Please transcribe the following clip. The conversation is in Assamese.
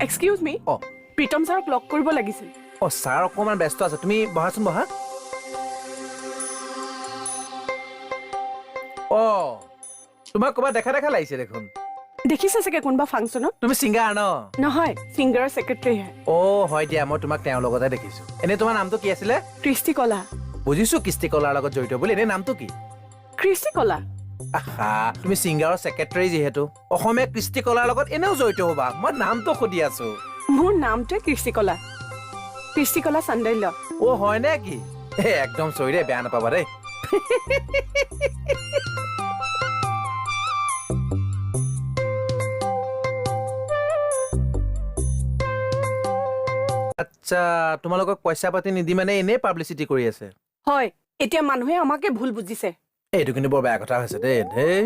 এক্সকিউজ মি। অ। প্ৰীতম ছাৰক লগ কৰিব লাগিছিল। অ, ছাৰ অকণমান ব্যস্ত আছে। তুমি বহাচোন, বহা। অ, তোমাক ক'ৰবাত দেখা দেখা লাগিছে দেখোন। দেখিছে চাগে কোনোবা ফাংচনত। তুমি ছিংগাৰ ন? নহয়, ছিংগাৰৰ ছেক্ৰেটাৰীহে। অ হয় দিয়া, মই তোমাক তেওঁৰ লগতে দেখিছো। এনেই তোমাৰ নামটো কি আছিলে? কৃষ্টি কলা। বুজিছো, কৃষ্টি কলাৰ লগত জড়িত বুলি। এনেই নামটো কি? কৃষ্টি কলা। আহা, তুমি ছিংগাৰৰ ছেক্ৰেটাৰী যিহেতু অসমীয়া কৃষ্টি কলাৰ লগত এনেও জড়িত হ'বা। মই নামটো সুধি আছো। মোৰ নামটোৱে কৃষ্টি কলা, কৃষ্টি কলা চান্দাল্য। অ হয় নে কি? এ একদম চৰি দেই, বেয়া নাপাবা দেই। আচ্ছা, তোমালোকক পইচা পাতি নিদি মানে এনেই পাব্লিচিটি কৰি আছে? হয়, এতিয়া মানুহে আমাকে ভুল বুজিছে। এইটো কিন্তু বৰ বেয়া কথা হৈছে দেই। ধেই।